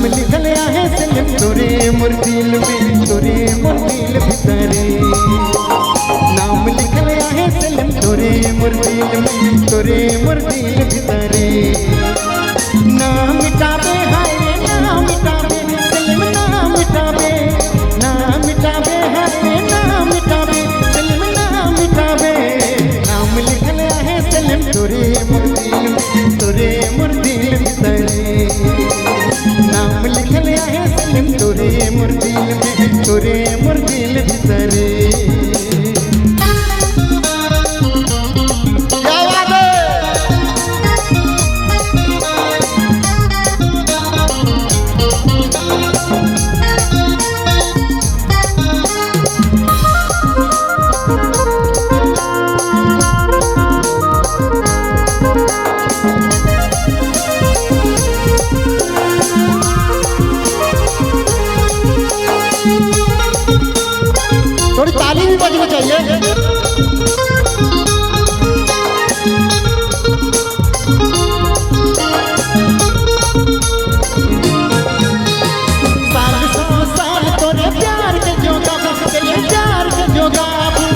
नाम लिखल आहे सलीम तोरे मोर दिल में, तोरे मोर दिल भीतरे। नाम लिखल आहे सलीम तोरे मोर दिल में, तोरे मोर दिल भीतरे। ना मिटाबे हाय ना मिटाबे सलीम ना मिटाबे, ना मिटाबे हाय ना मिटाबे सलीम ना मिटाबे। नाम लिखल आहे सलीम तोरे मोर दिल में, तोरे मोर दिल भीतरे। नाम लिखल आहे सलीम तोरे मोर दिल में, तोरे मोर दिल भीतरे। थोड़ी ताली भी बजनी चाहिए। साल सौ साल तोरे प्यार के जोगाबू, तेरे प्यार के जोगाबू।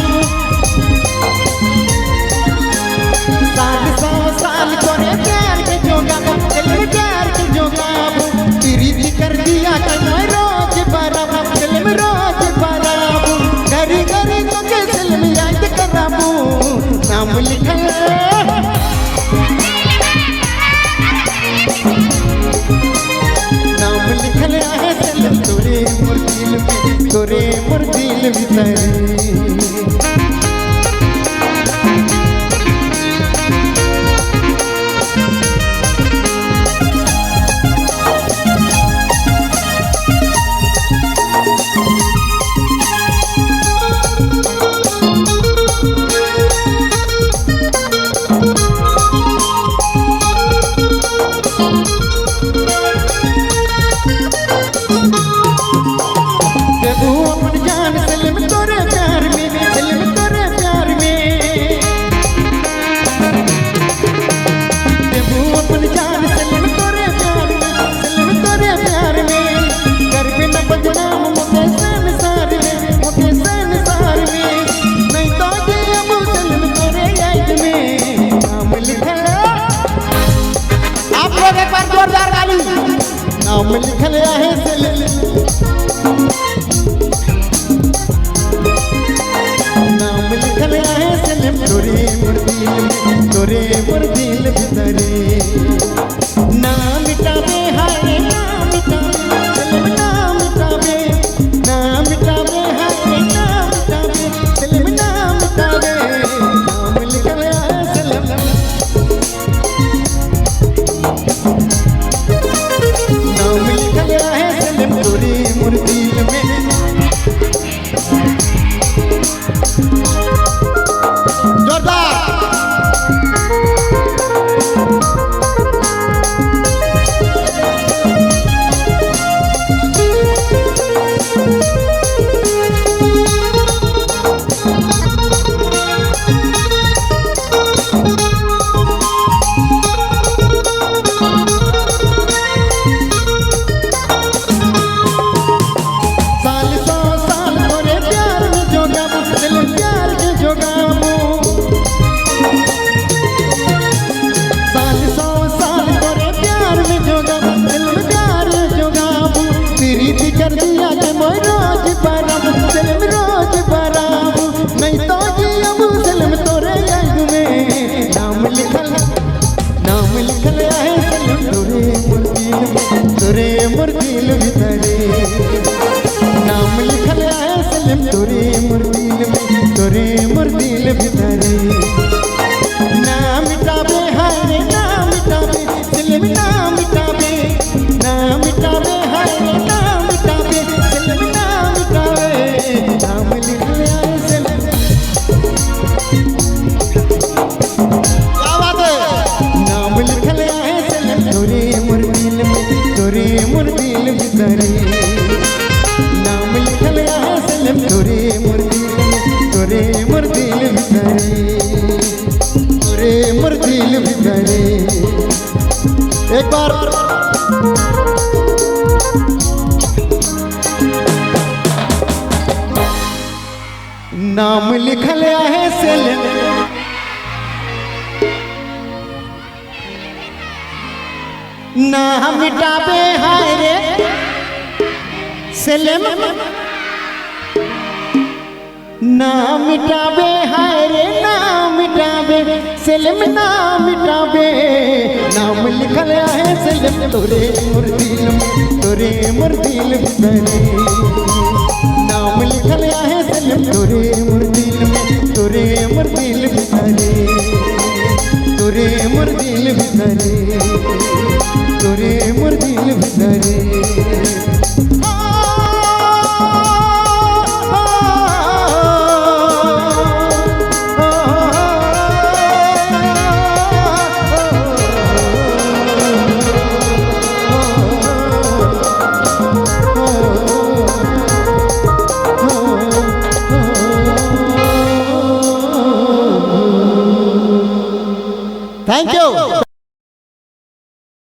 साल सौ साल तोरे प्यार के जोगाबू, तेरे प्यार के जोगाबू। प्रीति कर दिया कर रोज बराबर, दिल में रोज बराबर। घरी घरी तो के दिल में याद कराबू। नाम लिखल, नाम लिखल आहे सलीम तोरे मोर दिल में, तोरे मोर दिल भीतरे। देबू अपन जान सलीम तोरे प्यार में, सलीम तोरे प्यार में। देबू अपन जान सलीम तोरे प्यार में, सलीम तोरे प्यार में। करबे न बदनाम मोके संसार में, मोके संसार में। नहीं तो जियबू सलीम तोरे याद में। नाम लिखल, आप लोग एक बार जोरदार ताली। नाम लिखल आहे सलीम, नाम लिखल आहे सलीम तोरे मोर दिल में, तोरे मोर दिल भीतरे। ना मिटाबे हाय ना मिटाबे सलीम ना मिटाबे, ना मिटाबे हाय ना मिटाबे सलीम ना मिटाबे। नाम लिखल आहे सलीम, नाम लिखल आहे सलीम तोरे मोर दिल में। जोरदार। साल सौ साल तोरे प्यार में जोगाबू, दिल प्यार के जोगाबू। साल सौ साल तोरे प्यार में जोगाबू, दिल में प्यार जोगाबू। प्रीति कर दिया के मोर रोज बराबू, दिल में रोज बराबू। नहीं तो जियबू सलीम तोरे याद में। नाम लिखल, नाम लिखल आहे सलीम तोरे मोर दिल में, तोरे मोर दिल भीतरे। नाम लिखल आहे सलीम तोरे मोर दिल में, तोरे मोर दिल भीतरे। ना मिटाबे हाय ना मिटाबे सलीम ना मिटाबे, ना मिटाबे हाय ना मिटाबे सलीम ना मिटाबे। नाम लिखल आहे सलीम, क्या बात है। नाम लिखल आहे सलीम तोरे मोर दिल में, तोरे मोर दिल भीतरे। नाम लिखल आहे सलीम तोरे मोर दिल में, तोरे मोर दिल भीतरे, तोरे मोर दिल भीतरे। एक बार लिखल आहे सेलेम। ना मिटाबे हाय रे सेलेम, ना मिटाबे हाय रे, ना मिटाबे सेलेम, ना मिटाबे। नाम लिखल आहे सेलेम तोरे मोर दिल में, तोरे मोर दिल भीतरे। नाम लिखल आहे सेलेम तोरे मोर दिल में, तोरे मोर दिल भीतरे, तोरे मोर दिल भीतरे, तोरे मोर दिल भीतरे।